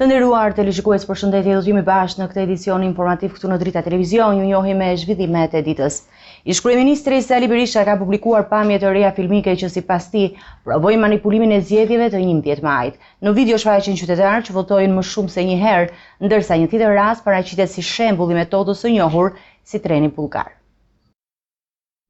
Të nderuar teleshikues, përshëndetje, do të jemi bashkë në këtë edicion informativ këtu në Drita Televizion, ju njohim me zhvillimet e ditës. Ish-kryeministri Sali Berisha ka publikuar pamje të reja filmike që sipas tij provojnë manipulimin e zgjedhjeve të 11 majit. Në video shfaqen qytetarë që votojnë më shumë se një herë, ndërsa një tjetër rast paraqitet si shembull i metodës së njohur si treni bullgar.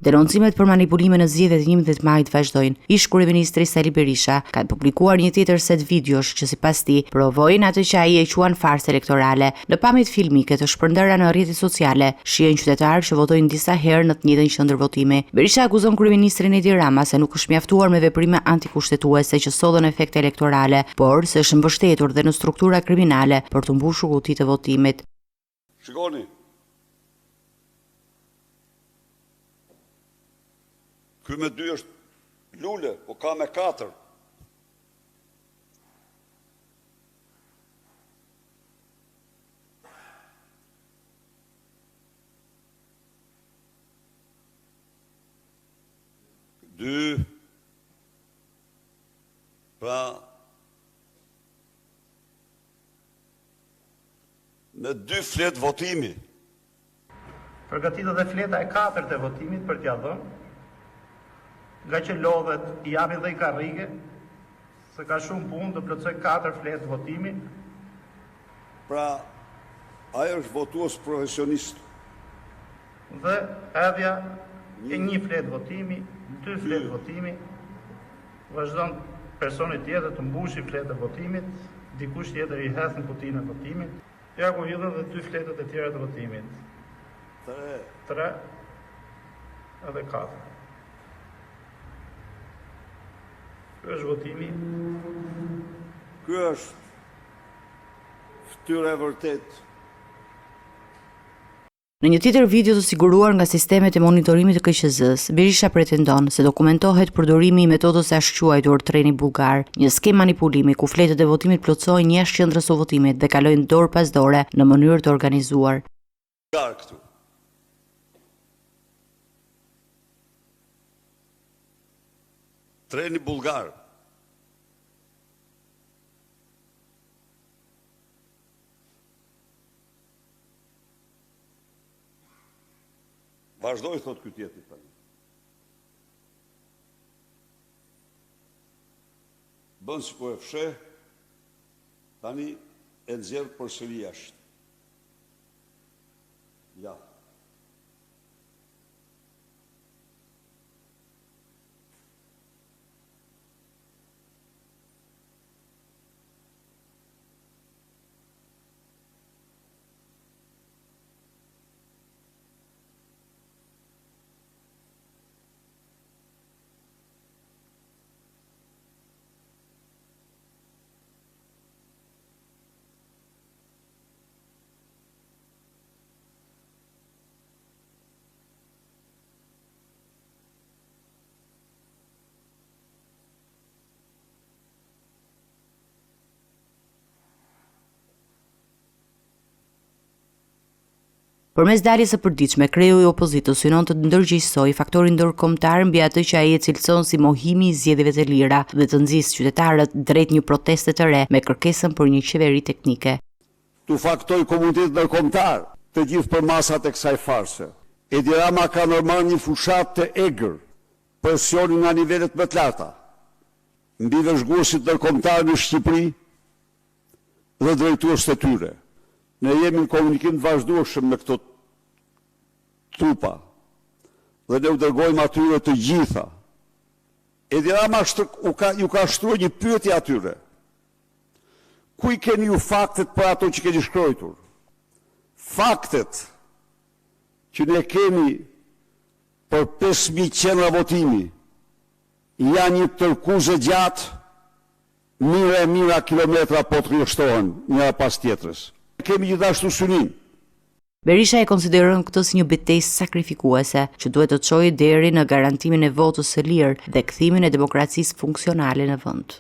Denoncimet për manipulime në zgjedhjet e 11 majit vazhdojnë. Ish-kryeministri Sali Berisha ka publikuar një tjetër set videosh që sipas tij provojnë atë që ai e quan farsë elektorale. Në pamjet filmike të shpërndara në rrjetet sociale, shihen qytetarë që votojnë disa herë në të njëjtën qendër votimi. Berisha akuzon kryeministrin Edi Rama se nuk është mjaftuar me veprime antikushtetuese që sollën efekte elektorale, por se është mbështetur dhe në struktura kriminale për të mbushur kutitë e votimit. Shikoni. Ky me dy është lule, po ka me katër. Dy, pra, Me dy fletë votimi. Përgatitet dhe fleta e katërt e votimit për t'ia dhënë. Ngaqë lodhet, i japin dhe një karrige, se ka shumë punë, do plotësojë katër fletë votimi. Pra, ai është votues profesionist. Dhe hedhja e një fletë votimi, dy fletë votimi, Vazhdon personi tjetër të mbushi fletët e votimit, dikush tjetër i hedh në kutinë e votimit. Ja ku hidhen dhe dy fletët e tjera të votimit. Tre. Tre edhe katër. Ky është votimi. Ky është fytyra e vërtetë. Në një tjetër video të siguruar nga sistemet e monitorimit të KQZ-së, Berisha pretendon se dokumentohet përdorimi i metodës së ashtuquajtur treni bullgar, një skemë manipulimi ku fletët e votimit plotësohen jashtë qendrës së votimit dhe kalojnë dorë pas dore në mënyrë të organizuar. Bullgar këtu. Treni bullgar. Vazhdoi, thotë ky tjetri tani. Bën si po e fsheh, tani e nxjerr përsëri jashtë. Ja. Përmes daljes së përditshme, kreu i opozitës synon të ndërgjegjësojë faktorin ndërkombëtar mbi atë që ai e cilëson si mohimi i zgjedhjeve të lira dhe të nxisë qytetarët drejt një proteste të re me kërkesën për një qeveri teknike. T'u faktojë komunitetit ndërkombëtar të gjithë përmasat e kësaj farse. Edi Rama ka ndërmarrë një fushatë të egër presioni nga nivelet më të larta mbi vëzhguesit ndërkombëtarë në Shqipëri dhe drejtuesit e tyre. Ne jemi në komunikim të vazhdueshëm me këto trupa dhe ne u dërgojmë atyre të gjitha. Edi Rama u ka, ju ka shtruar një pyetje atyre. Ku i keni ju faktet për ato që keni shkruajtur? Faktet që ne kemi për 5.000 qendra votimi janë një tërkuzë e gjatë Mijëra e mijëra kilometra po të rrjeshtohen njëra pas tjetrës. Kemi gjithashtu synim. Berisha e konsideron këtë si një betejë sakrifikuese, që duhet të çojë deri në garantimin e votës së lirë dhe kthimin e demokracisë funksionale në vend.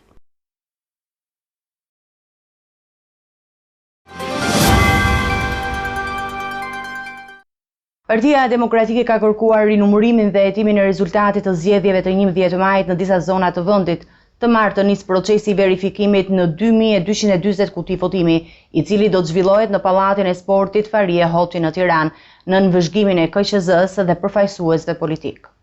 Partia Demokratike ka kërkuar rinumërimin dhe hetimin e rezultatit të zgjedhjeve të 11 majit në disa zona të vendit. Të martën nis procesi i verifikimit në 2240 kuti votimi, i cili do të zhvillohet në Pallatin e Sportit Farie Hoti në Tiranë, nën vëzhgimin e KQZ-së dhe përfaqësuesve politikë.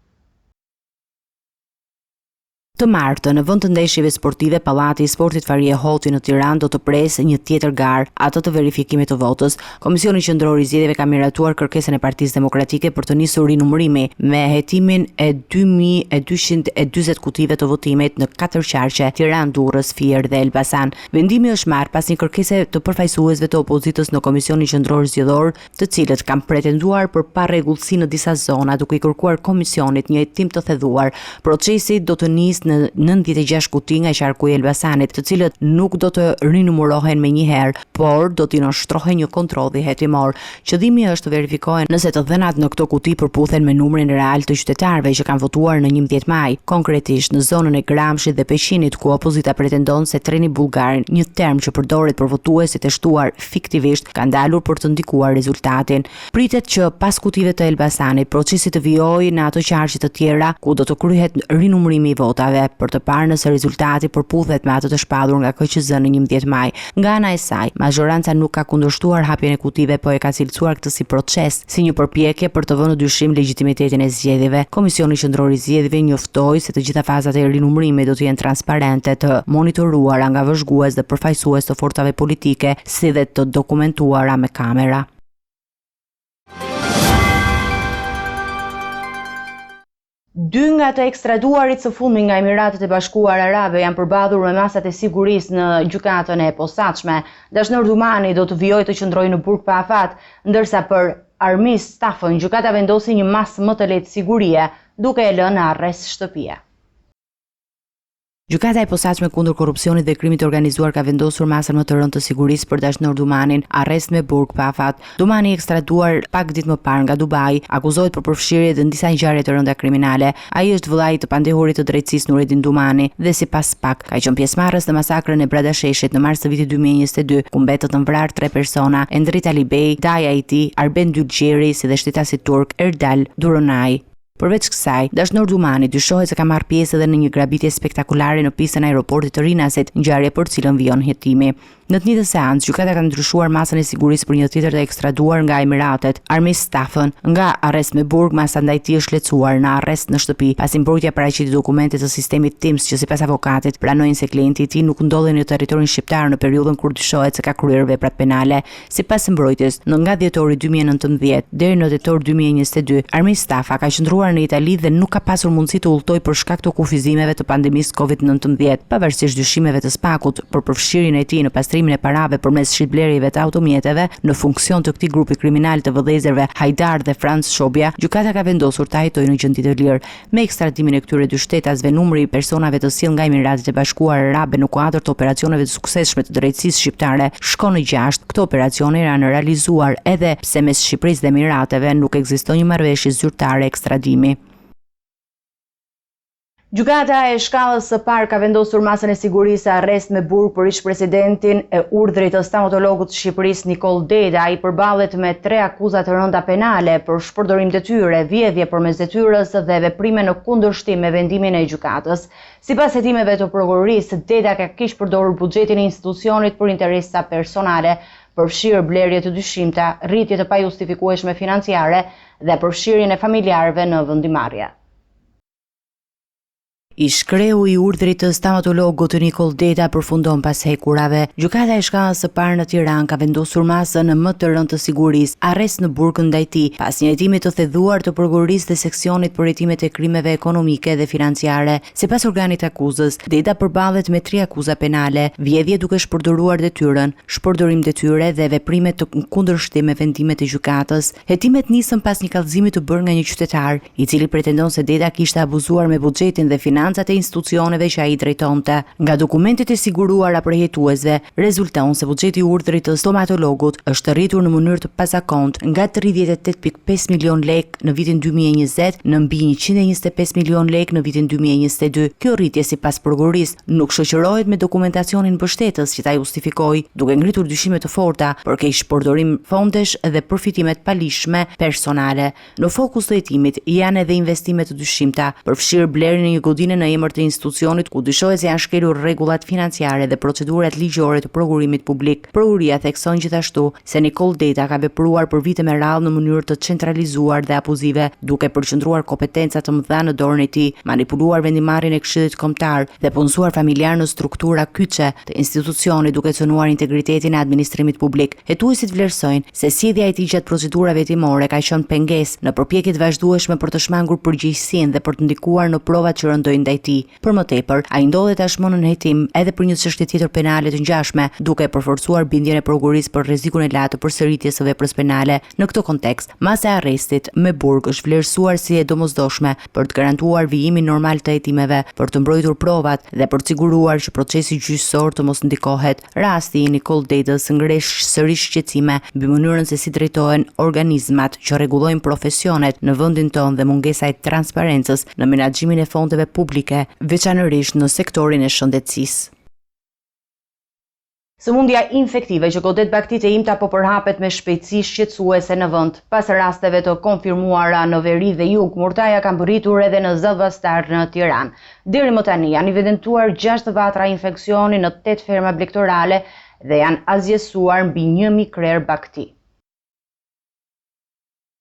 Të martën, në vend të ndeshjeve sportive, Pallati i Sportit Farie Hoti në Tiranë do të presë një tjetër garë, atë të verifikimit të votës. Komisioni Qendror i Zgjedhjeve ka miratuar kërkesën e Partisë Demokratike për të nisur rinumërimi me hetimin e 2240 kutive të votimit në katër qarqe, Tiranë, Durrës, Fier dhe Elbasan. Vendimi është marrë pas një kërkese të përfaqësuesve të opozitës në Komisionin Qendror Zgjedhor të cilët kanë pretenduar për parregullsi në disa zona, duke i kërkuar komisionit një hetim të thelluar. Procesi do të nisë në 96 kuti nga qarku i Elbasanit, të cilët nuk do të rinumërohen menjëherë, por do t'i nënshtrohen një kontrolli hetimor. Qëllimi është të verifikohen nëse të dhënat në këto kuti përputhen me numrin real të qytetarëve që kanë votuar në 11 maj, konkretisht në zonën e Gramshit dhe Peqinit, ku opozita pretendon se treni bullgar, një term që përdoret për votuesit e shtuar fiktivisht kanë ndalur për të ndikuar rezultatin. Pritet që pas kutive të Elbasanit, procesi të vijojë në ato qarqe të tjera ku do të kryhet rinumërimi i votave, për të parë nëse rezultati përputhet me atë të shpallur nga KQZ në 11 maj. Nga ana e saj, mazhoranca nuk ka kundërshtuar hapjen e kutive, po e ka cilësuar këtë si proces, si një përpjekje për të vënë në dyshim legjitimitetin e zgjedhjeve. Komisioni Qendror i Zgjedhjeve njoftoi se të gjitha fazat e rinumërimit do të jenë transparente, të monitoruara nga vëzhgues dhe përfaqësues të forcave politike, si dhe të dokumentuara me kamera. Dy nga të ekstraduarit së fundmi nga Emiratet e Bashkuara Arabe janë përballur me masat e sigurisë në gjykatën e posaçme. Dashnor Dumani do të vijojë të qëndrojë në burg pa afat, ndërsa për Armis Stafën gjykata vendosi një masë më të lehtë sigurie, duke e lënë në arrest shtëpie. Gjykata e Posaçme kundër Korrupsionit dhe Krimit të Organizuar ka vendosur masën më të rëndë të sigurisë për Dashnor Dumanin, arrest me burg pa afat. Dumani i ekstraduar pak ditë më parë nga Dubai, akuzohet për përfshirje në disa ngjarje të rënda kriminale. Ai është vëllai i të pandehurit të drejtësisë Nuredin Dumani dhe sipas SPAK, ka qenë pjesëmarrës në masakrën e Bradasheshit në mars të vitit 2022, ku mbetën të vrarë tre persona, Endrit Alibej, daja i tij, Arben Dylgjeri, si dhe shtetasi turk Erdal Duronaj. Përveç kësaj, Dashnor Dumani dyshohet se ka marrë pjesë edhe në një grabitje spektakolare në pistën e aeroportit të Rinasit, ngjarje për të cilën vijon hetimi. Në të njëjtën seancë, gjykata ka ndryshuar masën e sigurisë për një tjetër të ekstraduar nga Emiratet, Armis Stafën. Nga arrest me burg, masa ndaj tij është lehtësuar në arrest në shtëpi, pasi mbrojtja paraqiti dokumente të sistemit TIMS që sipas avokatit, pranojnë se klienti i tij nuk ndodhej në territorin shqiptar në periudhën kur dyshohet se ka kryer veprat penale. Sipas mbrojtjes, në nga dhjetori 2019 deri në tetor 2022, Armis Stafa ka qëndruar në Itali dhe nuk ka pasur mundësi të udhëtojë për shkak të kufizimeve të pandemisë Covid-19. Pavarësisht dyshimeve të SPAK-ut për përfshirjen e tij në pastrimin e parave përmes shitblerjeve të automjeteve në funksion të këtij grupi kriminal të vëllezërve Hajdar dhe Franc Çobja, gjykata ka vendosur ta hetojë në gjendje të lirë. Me ekstradimin e këtyre dy shtetasve, numri i personave të sjellë nga Emiratet e Bashkuara Arabe në kuadër të operacioneve të suksesshme të drejtësisë shqiptare shkon në gjashtë. Këto operacione janë realizuar edhe pse mes Shqipërisë dhe Emirateve nuk ekziston një marrëveshje zyrtare ekstradimi. Gjykata e shkallës së parë ka vendosur masën e sigurisë arrest me burg për ish-presidentin e Urdhrit të Stomatologut të Shqipërisë Nikoll Deda. Ai përballet me tre akuza të rënda penale për shpërdorim detyre, vjedhje përmes detyrës dhe veprime në kundërshtim me vendimin e gjykatës. Sipas hetimeve të prokurorisë, Deda ka keqpërdorur buxhetin e institucionit për interesa personale, përfshirë blerje të dyshimta, rritje të pajustifikueshme financiare dhe përfshirjen e familjarëve në vendimmarrje. Ish-kreu i urdhrit të stomatologut Nikoll Deda përfundon pas hekurave. Gjykata e shkallës së parë në Tiranë ka vendosur masën më të rëndë të sigurisë, arrest në burg ndaj tij, pas një hetimi të thelluar të prokurorisë dhe seksionit për hetimet e krimeve ekonomike dhe financiare. Sipas organit të akuzës, Deda përballet me tri akuza penale, vjedhje duke shpërdoruar detyrën, shpërdorim detyre dhe veprime të kundërshtim me vendimet e gjykatës. Hetimet nisën pas një kallëzimi të bërë nga një qytetar, i cili pretendon se Deda kishte abuzuar me buxhetin dhe financat e institucioneve që ai drejtonte. Nga dokumentet e siguruara prej hetuesve, rezulton se buxheti i urdhrit të stomatologut është rritur në mënyrë të pazakontë nga 38.5 milionë lekë në vitin 2020 në mbi 125 milionë lekë në vitin 2022. Kjo rritje sipas prokurorisë nuk shoqërohet me dokumentacionin mbështetës që ta justifikojë, duke ngritur dyshime të forta për keqpërdorim fondesh dhe përfitime të paligjshme personale. Në fokus të hetimit janë edhe investime të dyshimta, përfshirë blerjen e një godine. makine në emër të institucionit ku dyshohet se janë shkelur rregullat financiare dhe procedurat ligjore të prokurimit publik. Prokuroria thekson gjithashtu se Nikoll Deda ka vepruar për vite me radhë në mënyrë të centralizuar dhe abuzive, duke përqendruar kompetenca të mëdha në dorën e tij, manipuluar vendimmarrjen e Këshillit Kombëtar dhe punësuar familjarë në struktura kyçe të institucionit duke cënuar integritetin e administrimit publik. Hetuesit vlerësojnë se sjellja e tij gjatë procedurave hetimore ka qenë pengesë në përpjekje të vazhdueshme për të shmangur përgjegjësinë dhe për të ndikuar në provat që rëndojnë ndaj tij. Për më tepër, ai ndodhet tashmë nën hetim edhe për një çështje tjetër penale të ngjashme, duke përforcuar bindjen e prokurorisë për rrezikun e lartë të përsëritjes së veprës penale. Në këtë kontekst, masa e arrestit me burg është vlerësuar si e domosdoshme për të garantuar vijimin normal të hetimeve, për të mbrojtur provat dhe për të siguruar që procesi gjyqësor të mos ndikohet. Rasti i Nikoll Dedës ngre sërish shqetësime mbi mënyrën se si drejtohen organizmat që rregullojnë profesionet në vendin tonë dhe mungesa e transparencës në menaxhimin e fondeve publike, veçanërisht në sektorin e shëndetësisë. Sëmundja infektive që godet bagëtitë e imta po përhapet me shpejtësi shqetësuese në vend. Pas rasteve të konfirmuara në veri dhe jug, murtaja ka mbërritur edhe në Zall-Bastar në Tiranë. Deri më tani janë evidentuar gjashtë vatra infeksioni në tetë ferma blegtorale dhe janë asgjësuar mbi 1000 krerë bagëti.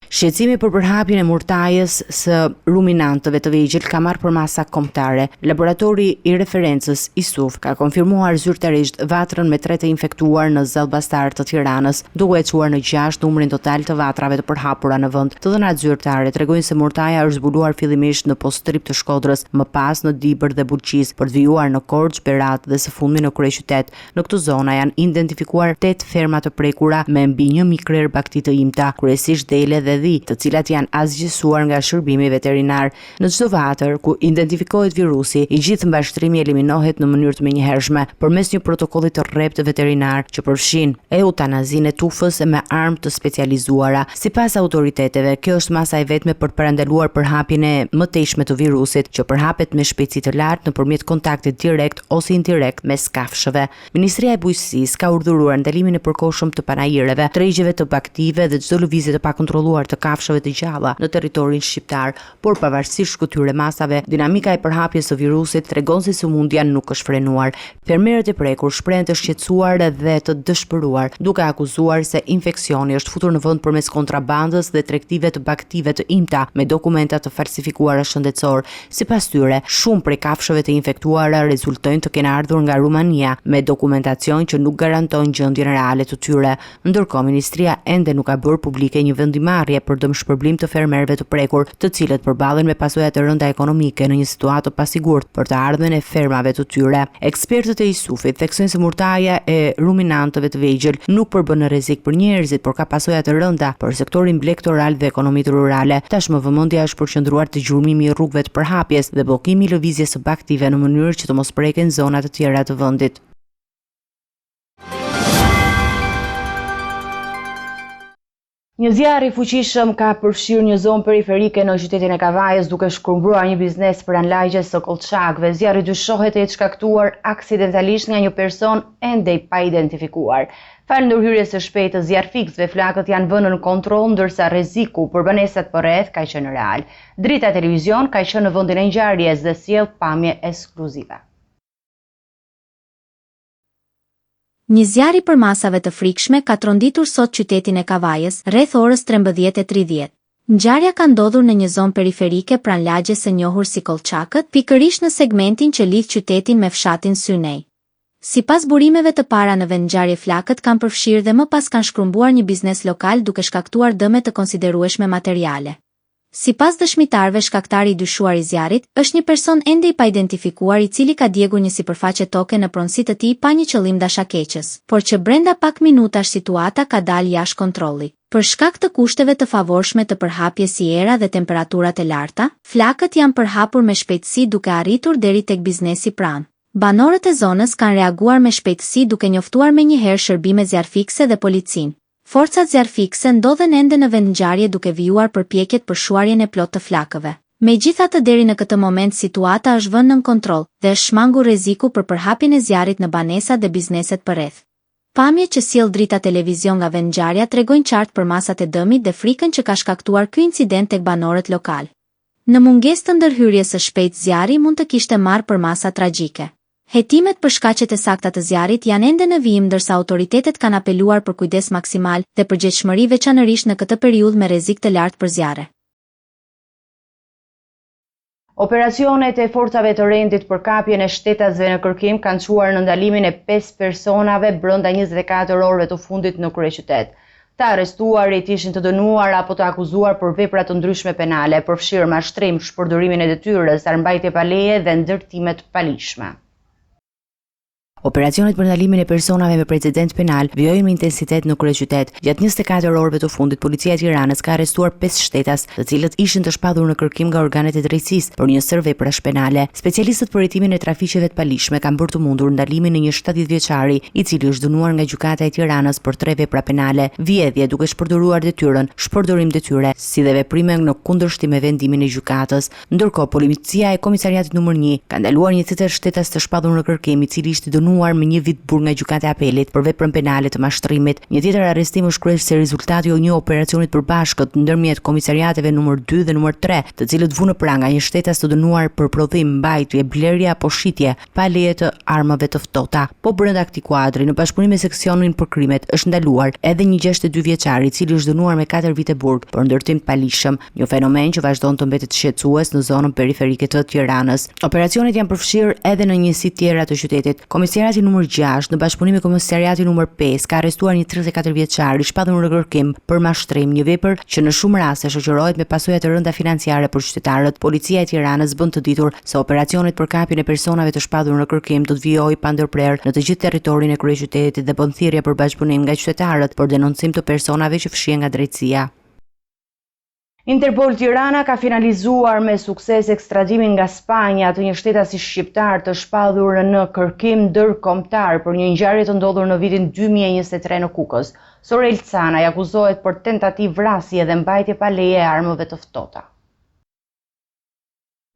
Shqetësimi për përhapjen e murtajës së ruminantëve të vegjël ka marrë përmasa kombëtare. Laboratori i referencës ISUV ka konfirmuar zyrtarisht vatrën me tre të infektuar në Zall-Bastar të Tiranës, duke e çuar në gjashtë numrin total të vatrave të përhapura në vend. Të dhënat zyrtare tregojnë se murtaja është zbuluar fillimisht në Postribë të Shkodrës, më pas në Dibër dhe Bulqizë, për të vijuar në Korçë, Berat dhe së fundmi në kryeqytet. Në këto zona janë identifikuar tetë ferma të prekura me mbi 1000 krerë bagëti të imta, kryesisht dele dhe dhi, të cilat janë asgjësuar nga shërbimi veterinar. Në çdo vatër ku identifikohet virusi, i gjithë mbarështrimi eliminohet në mënyrë të menjëhershme, përmes një protokolli të rreptë veterinar që përfshin eutanazinë e tufës me armë të specializuara. Sipas autoriteteve, kjo është masa e vetme për të parandaluar përhapjen e mëtejshme të virusit, që përhapet me shpejtësi të lartë nëpërmjet kontaktit direkt ose indirekt mes kafshëve. Ministria e Bujqësisë ka urdhëruar ndalimin e përkohshëm të panaireve, tregjeve të bagëtive dhe çdo lëvizje të pakontrolluar të kafshëve të gjalla në territorin shqiptar, por pavarësisht këtyre masave, dinamika e përhapjes së virusit tregon se sëmundja nuk është frenuar. Fermerët e prekur shprehen të shqetësuar dhe të dëshpëruar, duke akuzuar se infeksioni është futur në vend përmes kontrabandës dhe tregtive të bagëtive të imta me dokumenta të falsifikuara shëndetësorë. Sipas tyre, shumë prej kafshëve të infektuara rezultojnë të kenë ardhur nga Rumania me dokumentacion që nuk garanton gjendjen reale të tyre. Ndërkohë, ministria ende nuk ka bërë publike një vendimmarrje për dëmshpërblim të fermerëve të prekur, të cilët përballen me pasoja të rënda ekonomike në një situatë të pasigurt për të ardhmen e fermave të tyre. Ekspertët e ISUV-it theksojnë se murtaja e ruminantëve të vegjël nuk përbën rrezik për njerëzit, por ka pasoja të rënda për sektorin blegtoral dhe ekonomitë rurale. Tashmë vëmendja është përqendruar te gjurmimi i rrugëve të përhapjes dhe bllokimi i lëvizjes së bagëtive në mënyrë që të mos preken zona të tjera të vendit. Një zjarr i fuqishëm ka përfshirë një zonë periferike në qytetin e Kavajës duke shkrumbuar një biznes pranë lagjes së Kollçakëve. Zjarri dyshohet të jetë shkaktuar aksidentalisht nga një person ende i paidentifikuar. Falë ndërhyrjes së shpejtë të zjarrfikësve, flakët janë vënë nën kontroll ndërsa rreziku për banesat përreth ka qenë real. Drita Televizion ka qenë në vendin e ngjarjes dhe sjell pamje ekskluzive. Një zjarr i përmasave të frikshme ka tronditur sot qytetin e Kavajës, rreth orës 13:30. Ngjarja ka ndodhur në një zonë periferike pranë lagjes së njohur si Kollçakët, pikërisht në segmentin që lidh qytetin me fshatin Synej. Sipas burimeve të para në vendngjarje flakët kanë përfshirë dhe më pas kanë shkrumbuar një biznes lokal duke shkaktuar dëme të konsiderueshme materiale. Sipas dëshmitarëve shkaktari i dyshuar i zjarrit, është një person ende i paidentifikuar i cili ka djegur një sipërfaqe toke në pronësi të tij pa një qëllim dashakeqës, por që brenda pak minutash situata ka dalë jashtë kontrollit. Për shkak të kushteve të favorshme të përhapjes si era dhe temperaturat e larta, flakët janë përhapur me shpejtësi duke arritur deri tek biznesi pranë. Banorët e zonës kanë reaguar me shpejtësi duke njoftuar menjëherë shërbimet zjarrfikëse dhe policinë. Forcat zjarrfikëse ndodhen ende në vendngjarje duke vijuar përpjekjet për shuarjen e plotë të flakëve. Megjithatë deri në këtë moment situata është vënë nën kontroll dhe është shmangur rreziku për përhapjen e zjarrit në banesat dhe bizneset përreth. Pamjet që sjell Drita Televizion nga vendngjarja tregojnë qartë përmasat e dëmit dhe frikën që ka shkaktuar ky incident tek banorët lokalë. Në mungesë të ndërhyrjes së shpejtë zjarri mund të kishte marrë përmasa tragjike. Hetimet për shkaqet e sakta të zjarrit janë ende në vijim ndërsa autoritetet kanë apeluar për kujdes maksimal dhe përgjegjshmëri veçanërisht në këtë periudhë me rrezik të lartë për zjarre. Operacionet e forcave të rendit për kapjen e shtetasve në kërkim kanë çuar në ndalimin e pesë personave brenda 24 orëve të fundit në kryeqytet. Të arrestuarit ishin të dënuar apo të akuzuar për vepra të ndryshme penale, përfshirë mashtrim, shpërdorimin e detyrës, armbajtje pa leje dhe ndërtime të paligjshme. Operacionet për ndalimin e personave me precedentë penalë vijojnë me intensitet në kryeqytet. Gjatë 24 orëve të fundit, Policia e Tiranës ka arrestuar pesë shtetas, të cilët ishin të shpallur në kërkim nga organet e drejtësisë për një sërë veprash penale. Specialistët për hetimin e trafiqeve të paligjshme kanë bërë të mundur ndalimin e një 70 vjeçari, i cili është dënuar nga Gjykata e Tiranës për tre vepra penale, vjedhje duke shpërdoruar detyrën, shpërdorim detyre, si dhe veprime në kundërshtim me vendimin e gjykatës. Ndërkohë, policia e Komisariatit numër një ka ndaluar një tjetër shtetas të shpallur në kërkim, i cili ishte dënuar me një vit burg nga Gjykata e Apelit për veprën penale të mashtrimit. Një tjetër arrestim është kryer si rezultat i një operacioni të përbashkët ndërmjet komisariateve numër dy dhe numër tre, të cilët vunë në pranga një shtetas të dënuar për prodhim, mbajtje, blerje apo shitje pa leje të armëve të ftohta. Po brenda këtij kuadri, në bashkëpunim me seksionin për krimet, është ndaluar edhe një 62 vjeçar, i cili është dënuar me 4 vite burg për ndërtim të paligjshëm, një fenomen që vazhdon të mbetet shqetësues në zonën periferike të Tiranës. Operacionet janë përfshirë edhe në njësi tjera të qytetit. Komisariati numër 6, në bashkëpunim me komisariatin numër 5, ka arrestuar një 34 vjeçar i shpallur në kërkim për mashtrim, një vepër që në shumë raste shoqërohet me pasoja të rënda financiare për qytetarët. Policia e Tiranës bën të ditur se operacionet për kapjen e personave të shpallur në kërkim do të vijojë pa ndërprerë në të gjithë territorin e kryeqytetit dhe bën thirrje për bashkëpunim nga qytetarët për denoncim të personave që fshihen nga drejtësia. Interpol Tirana ka finalizuar me sukses ekstradimin nga Spanja të një shtetasi shqiptar të shpallur në kërkim ndërkombëtar për një ngjarje të ndodhur në vitin 2023 në Kukës. Sorel Canaj akuzohet për tentativë vrasje dhe mbajtje pa leje e armëve të ftohta.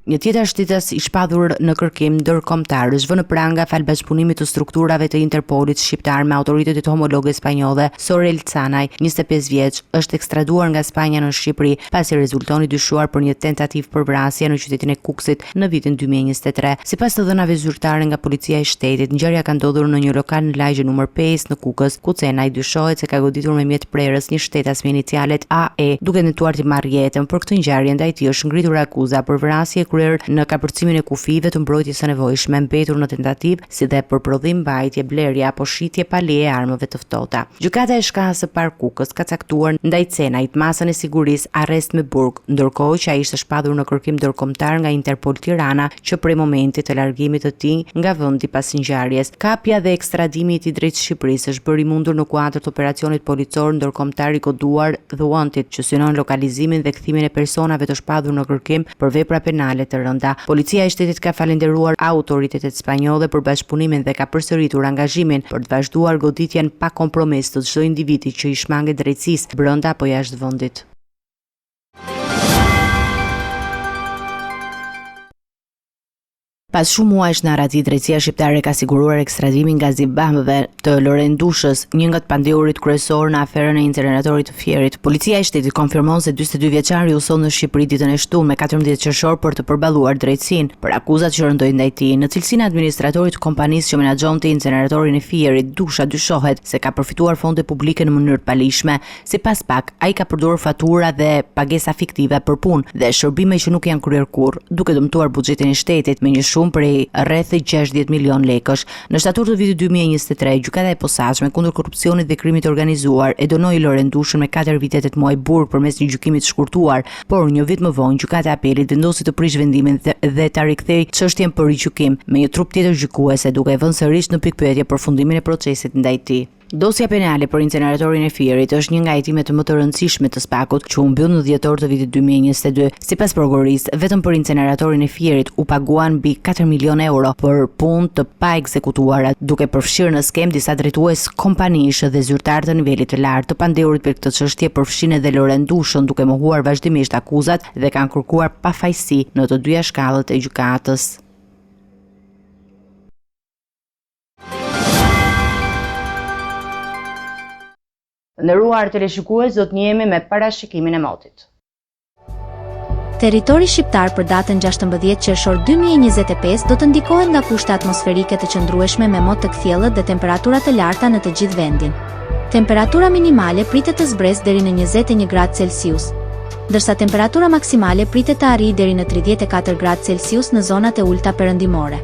Një tjetër shtetas i shpallur në kërkim ndërkombëtar është vënë në pranga falë bashkëpunimit të strukturave të Interpolit shqiptar me autoritetet homologe spanjolle. Sorel Canaj, 25 vjeç, është ekstraduar nga Spanja në Shqipëri, pasi rezulton i dyshuar për një tentativë për vrasje në qytetin e Kukësit në vitin 2023. Sipas të dhënave zyrtare nga Policia e Shtetit, ngjarja ka ndodhur në një lokal në lagjen numër 5 në Kukës, ku Cenaj dyshohet se ka goditur me mjet prerës një shtetas me inicialet AE, duke tentuar t'i marrë jetën. Për këtë ngjarje ndaj tij është ngritur akuza për vrasje e kryer në kapërcimin e kufijve të mbrojtjes së nevojshme, mbetur në tentativë, si dhe për prodhim, mbajtje, blerje apo shitje pa leje e armëve të ftohta. Gjykata e Shkallës së Parë Kukës ka caktuar ndaj Cenajt masën e sigurisë arrest me burg, ndërkohë që ai ishte shpallur në kërkim ndërkombëtar nga Interpol Tirana që prej momentit të largimit të tij nga vendi pas ngjarjes. Kapja dhe ekstradimi i tij drejt Shqipërisë është bërë i mundur në kuadër të operacionit policor ndërkombëtar i koduar The Wanted, që synon lokalizimin dhe kthimin e personave të shpallur në kërkim për vepra penale të rënda. Policia e Shtetit ka falënderuar autoritetet spanjolle për bashkëpunimin dhe ka përsëritur angazhimin për të vazhduar goditjen pa kompromis të çdo individi që i shmanget drejtësisë brenda apo jashtë vendit. Pas shumë muajsh në arrati, drejtësia shqiptare ka siguruar ekstradimin nga Zimbabve të Loren Dushës, një nga të pandehurit kryesorë në aferën e inceneratorit të Fierit. Policia e shtetit konfirmon se 42 vjeçari u soll në Shqipëri ditën e shtunë me 14 qershor për të përballuar drejtësinë për akuzat që rëndojnë ndaj tij. Në cilësinë e administratorit të kompanisë që menaxhonte inceneratorin e Fierit, Dusha dyshohet se ka përfituar fonde publike në mënyrë të paligjshme. Sipas spak, ai ka përdorur fatura dhe pagesa fiktive për punë dhe shërbime që nuk janë kryer kurrë, duke dëmtuar buxhetin e shtetit me një shumë prej rreth 60 milion lekësh. Në shtator të vitit 2023, Gjykata e Posaçme kundër Korrupsionit dhe Krimit të Organizuar e dënoi Loren Dushën me 4 vite e 8 muaj burg përmes një gjykimi të shkurtuar, por një vit më vonë Gjykata e Apelit vendosi të prishë vendimin dhe ta rikthejë çështjen për rigjykim me një trupë tjetër gjykuese, duke e vënë sërish në pikëpyetje përfundimin e procesit ndaj tij. Dosja penale për inceneratorin e Fierit është një nga hetimet më të rëndësishme të SPAK-ut, që u mbyll në dhjetor të vitit 2022. Sipas prokurorisë, vetëm për inceneratorin e Fierit u paguan mbi 4 milionë euro për punë të paekzekutuara, duke përfshirë në skemë disa drejtues kompanish dhe zyrtarë të nivelit të lartë. Të pandehurit për këtë çështje përfshinë edhe Loren Dushën, duke mohuar vazhdimisht akuzat dhe kanë kërkuar pafajësi në të dyja shkallët e gjykatës. Të nderuar teleshikues, do të njihemi me parashikimin e motit. Territori shqiptar për datën 16 qershor 2025 do të ndikohet nga kushte atmosferike të qëndrueshme me mot të kthjellët dhe temperatura të larta në të gjithë vendin. Temperatura minimale pritet të zbresë deri në 21 gradë Celsius, ndërsa temperatura maksimale pritet të arrijë deri në 34 gradë Celsius në zonat e ulëta perëndimore.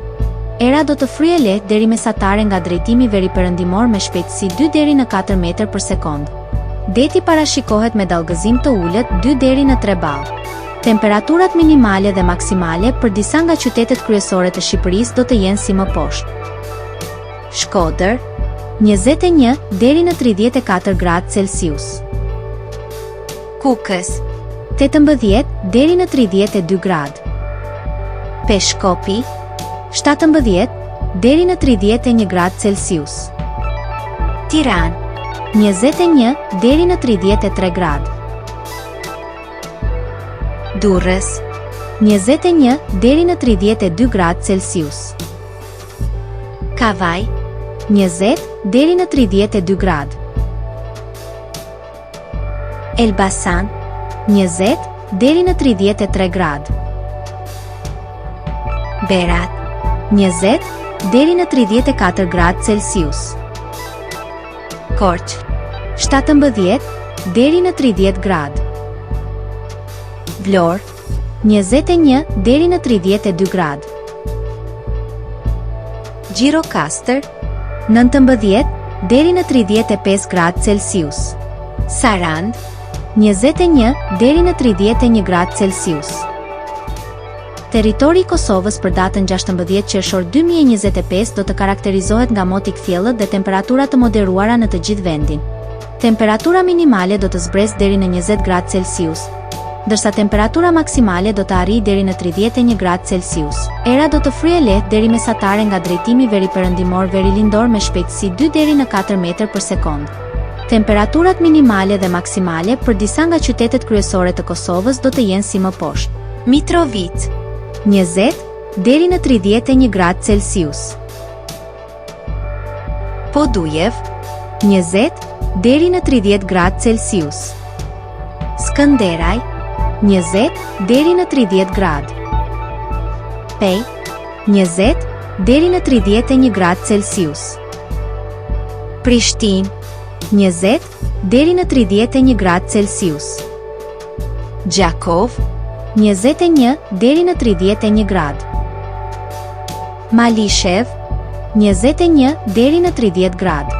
Era do të fryjë lehtë deri mesatare nga drejtimi veriperëndimor me shpejtësi 2 deri në 4 metër për sekondë. Deti parashikohet me dallgëzim të ulët 2 deri në 3 ballë. Temperaturat minimale dhe maksimale për disa nga qytetet kryesore të Shqipërisë do të jenë si më poshtë. Shkodër, 21 deri në 34 gradë Celsius. Kukës, 18 deri në 32 gradë. Peshkopi, 17 deri në 31 gradë Celsius. Tiranë, 21 deri në 33 gradë. Durrës, 21 deri në 32 gradë Celsius. Kavajë, 20 deri në 32 gradë. Elbasan, 20 deri në 33 gradë. Berat, 20 deri në 34 gradë Celsius. Korçë, 17 deri në 30 gradë. Vlorë, 21 deri në 32 gradë. Gjirokastër, 19 deri në 35 gradë Celsius. Sarandë, 21 deri në 31 gradë Celsius. Territori i Kosovës për datën 16 qershor 2025 do të karakterizohet nga mot i kthjellët dhe temperatura të moderuara në të gjithë vendin. Temperatura minimale do të zbresë deri në 20 gradë Celsius, ndërsa temperatura maksimale do të arrijë deri në 31 gradë Celsius. Era do të fryjë lehtë deri mesatare nga drejtimi veriperëndimor verilindor me shpejtësi 2 deri në 4 metër për sekondë. Temperaturat minimale dhe maksimale për disa nga qytetet kryesore të Kosovës do të jenë si më poshtë. Mitrovicë, 20 deri në 31 gradë Celsius. Podujevë, 20 deri në 30 gradë Celsius. Skënderaj, 20 deri në 30 gradë. Pejë, 20 deri në 31 gradë Celsius. Prishtinë, 20 deri në 31 gradë Celsius. Gjakovë, 21 deri në 31 gradë. Malishevë, 21 deri në 30 gradë.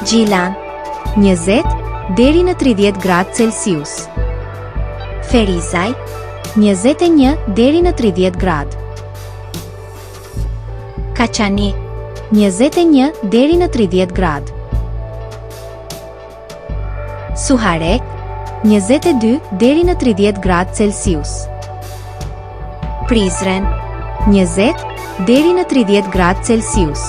Gjilan, 20 deri në 30 gradë Celsius. Ferizaj, 21 deri në 30 gradë. Kaçanik, 21 deri në 30 gradë. Suharekë, 22 deri në 30 gradë Celsius. Prizren, 20 deri në 30 gradë Celsius.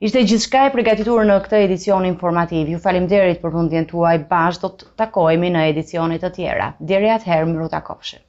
Ishte gjithçka e përgatitur në këtë edicion informativ. Ju faleminderit për vëmendjen tuaj. Bashkë do të takohemi në edicione të tjera. Deri atëherë, mirutakofshim.